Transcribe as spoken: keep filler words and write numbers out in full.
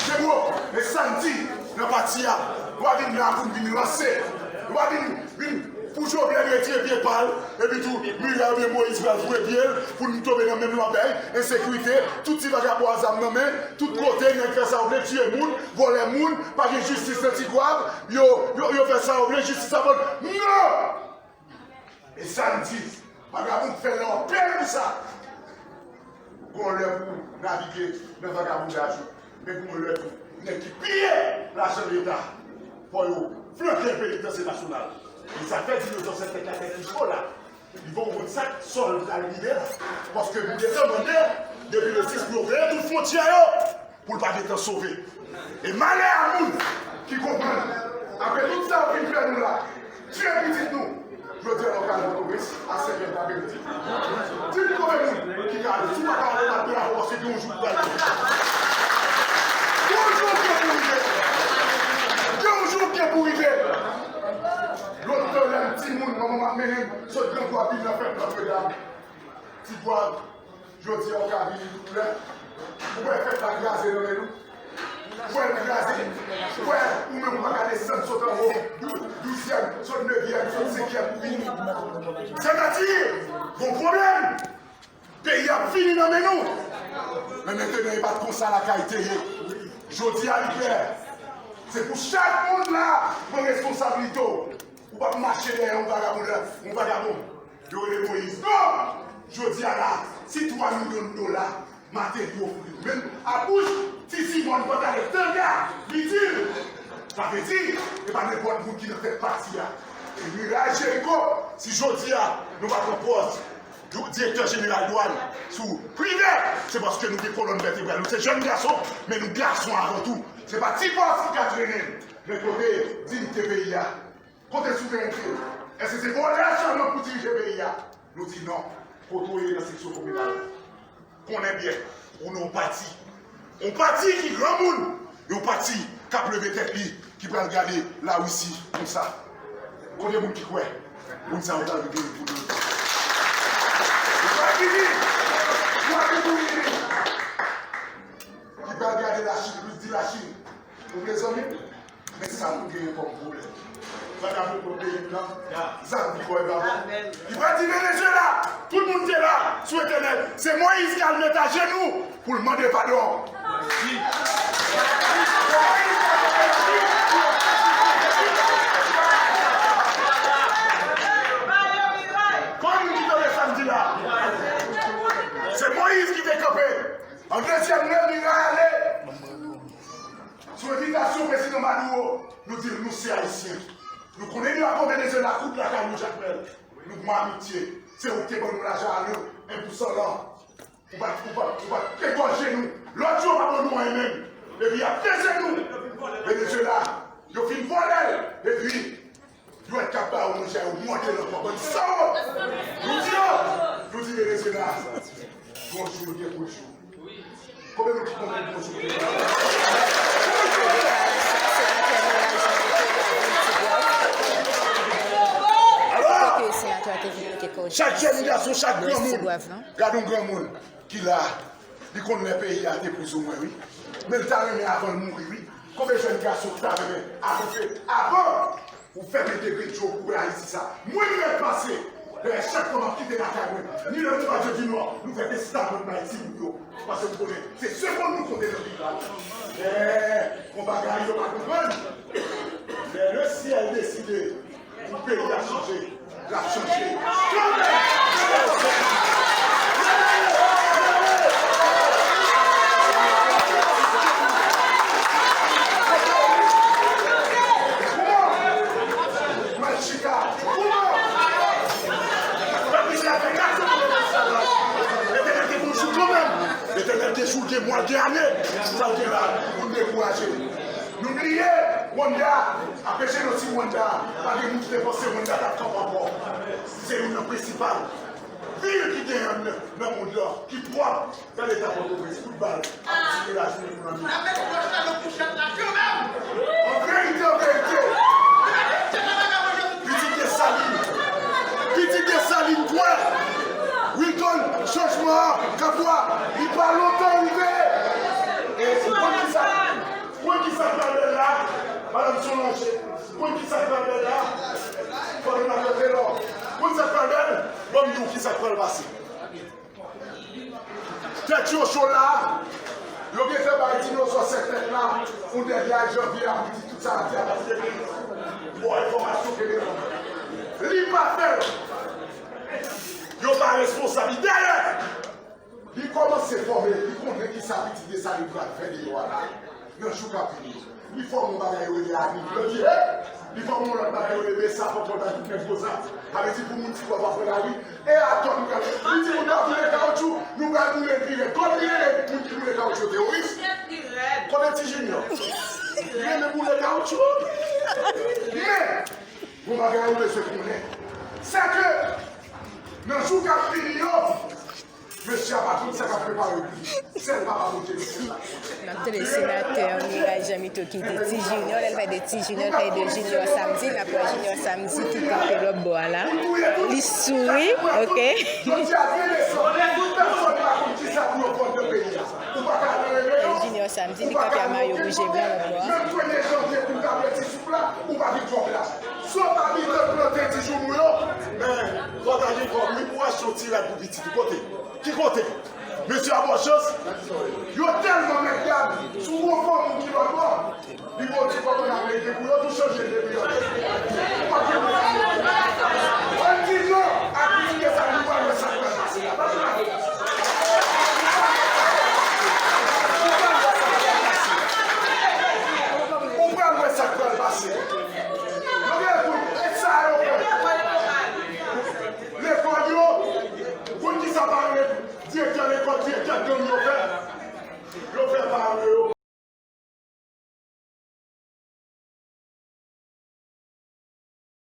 Chemo, e sa n di nan pati a, nou pa vin la pou n vin ranse. Nou pa vin, vin pou Jovenel retire pye pa l, epi tou Miray oubyen Moyiz pral foure pye l pou nou tonbe nan menm lanbèy, ensekirite, tout ti vagabon a zam nan men, tout kote, nèg fè sa yo vle, tiye moun, vòlè moun, pa gen jistis nan Tigwav, yo, yo, yo fè sa yo vle, jistis ap ban. Non! E sa n di, vagabon k fè lè w pè pou sa. Gon lè pou navige nan vagabondaj ou, men gon lè tou, nèg ki piye lajan leta, fò yo flanke penitansye nasyonal. E sa fè di nou zòsèt tèt la tèt ki cho la. Li fò konn sa k sòl pral rive la. Paske nou detan mande, depi le sis pou yo veye tout fwontyè yo. Pou l pa gentan sove. E malè a moun ki konprann, apre tout sa yo fin fè nou la, tiye pitit nou, jodi a nou ka al Pòtoprens a senk è dapremidi. Di m konbyen moun ki ka al, si w pa ka al, w ap bravo, paske gen yon jou k pral rive. Gen yon jou k gen pou rive. Gen yon jou k gen pou rive. Lòt tan, lè m timoun, manman m ap mennen m sot Gran Gwav vin nan fèt Nòtredam. Ti Gwav, jodi a w ka vini tout lè. Ou wè fèt la kraze nan men nou. Ou wè l kraze. Ou wè ou menm ou pa ka desann sot anwo. Douzyèm, sot nevyèm, sot senkyèm pou vini. Sètadi, gon pwoblèm. Peyi ap fini nan men nou. Men mentnan, e pa t konsa lakay te ye. Jodi a, li klè. Se pou chak moun la pran responsablite w. Ou p ap mache dèyè yon vagabon, yon vagabon. Yo rele Moyiz. Non! Jodi a la, si twa milyon dola, Martelly ofri l, menm a bouch, ti Simòn Pantalèt tanga, li di l. Sa vle di, e pa nenpòt moun ki nan tèt pati a. E Miray Jeriko, si jodi a, nou pa pran pòz di-, direktè jeneral dwàn sou Privè, se paske nou gen kolòn vètebral. Nou se jèn gason, men nou gason avan tou. Se pa ti pòz ki ka trennen n, men kote diyite peyi a? Kote souverènte? Èske se vòlè sèlman pou dirije peyi a? Nou di non. Kote w ye nan seksyon kominal? Konnen byen, ou nan yon pati. Yon pati ki granmoun. Yon pati k ap leve tèt li, ki pral gade Larisi konsa. Kote moun ki kwè moun sa yo pral vin pou nou? Ou pral vini. Ou pral vin pou vini. Ki pral gade Lachin, plis di Lachin. Ou vle zanmi m? Men sa nou genyen kòm pwoblèm. Sa k ap pran peyi m nan, zam ki bò e bò. Li pral di Venezuela, tout moun te la sou entènèt. Se Moyiz k al met ajenou pou l mande padon. Konbyen moun ki tande sa m di la? Se Moyiz ki te kanpe. An dezyèm lè, Miray ale. Sou envitasyon prezidan Maduro, nou di l nou se Ayisyen. Nou konnen drapo Venezuela kout lakay nou, Jakmèl. Nou gon amitye. Se ou ki te ban nou lajan a nou, en pou san lan. Ou pa t, ou pa t, ou pa t egòje nou. Lòt yo pa ban nou anyen menm. Epi y ap peze nou. Venezuela, yo fin vòlè l. Epi, Dwèt k ap ba yo manje a, yo mòde l ankò, bann sanwont. Nou di yo, nou di Venezuela, bonjou, byen bonjou. Konbyen moun ki konprann bonjou? Alò, chak jèn gason, chak granmoun, gade yon granmoun ki la, li konn lè peyi a te plizoumwen, wi. Men l ta renmen avan l mouri, wi. Konbyen jèn gason ki ta renmen avan, avan ou fèmen degre djo pou Ayiti sa? Mwen m rèd pase. Dayè, chak fwa m ap kite lakay mwen, ni lè nou pa jodi nò, nou fè testaman bay timoun yo. Paske m konnen se segonn nou konte nan vil la. Lè yon bagay yo pa konprann, lè le syèl deside pou peyi a chanje, l ap chanje. Letènèl te bonjou kanmenm. Letènèl te jou, gen mwa, gen ane, sa gen la pou n dekouraje. Nou bliye Rwanda, apre jenosid Rwanda, pa gen moun ki te panse Rwanda t ap kanpe ankò. Se youn nan prensipal vil ki genyen nan, nan mond lan, ki pwòp. Gade eta Pòtoprens, kout bal ap tire lajounen pou lannuit. An verite, an verite, pitit Desalin, pitit Desalin kwè Wilton, chanjman an k ap fè, li pa lontan rive. E ou konn kisa Sa k pral bèl la, madanm Solange, konn ki sa k pral bèl la? Fò nou nan kote lò. Konn sa k pral bèl? Ban m di w ki sa k pral pase. Tèt yo cho la. Yo gentan bay dinozò sèt tèt la yon dèdlay janvye a pou di tout sa ap di a pase depi. Bon, enfòmasyon ke gen. Li pa fè l. Yo pa responsab. Dayè, li kòmanse fòme, li konnen ki sa pitit Desalin pral fè deyò a la nan jou k ap vini. Li fòme yon bagay yo rele Annie Blanche. Li fòme yon lòt bagay yo rele Besa, Fòkòl, Bajou, Kèk Gwo Zam. Sa vle di pou moun ti kò pa pran lari. E atò nou pral. Li di moun pa boule kawoutchou, nou pral boule l pi rèd. Kòm li rele moun ki boule kawoutchou yo teworis. Kote Ti Junior? Li renmen boule kawoutchou. Men, yon bagay ou bezwen konnen, se ke nan jou k ap vini yo, mesye a pa konn sa k ap prepare pou li. Sèl papa Bondye ki konn sa. N ap tande senatè Miray Jean Mito ki di Ti Junior, lè l pale de Ti Junior, l pale de Junior Samedi, n ap wè Junior Samedi ki kanpe lòt bò a la. Li souri, oke. Jodi a gen leson. Tout pèsòn pa konn kisa pou yo fè nan peyi a. Ou pa ka nan reyinyon. Junior Samedi, li kanpe a mayo wouj e blan lòt bò a. Menm premye janvye pou w ta pran ti souf la, ou pa vin twò plas. Si w pa vin plante ti joumou yo, men, fò w ta gen kòb wi pou w achte yon ti rad pou pitit ou. Kote? Ki kote? Mesye a ba w chans. Yo tèlman mèt gad, si w gon fanm ou ki lòt bò, li ba w ti kòb an Ameriken pou yo tou chanje de pi yo. Ou pa gen moun. Ann di non ak pitit Desalin, nou pral wè sa k pral pase la. Pa sou la. Ou pral wè sa k pral pase. Ou pral wè sa k pral pase. Yo gen tout, e sa yo fè. Lekòl yo, konn ki sa paran, direktè lekòl, direktè gang yo fè? Yo fè paran yo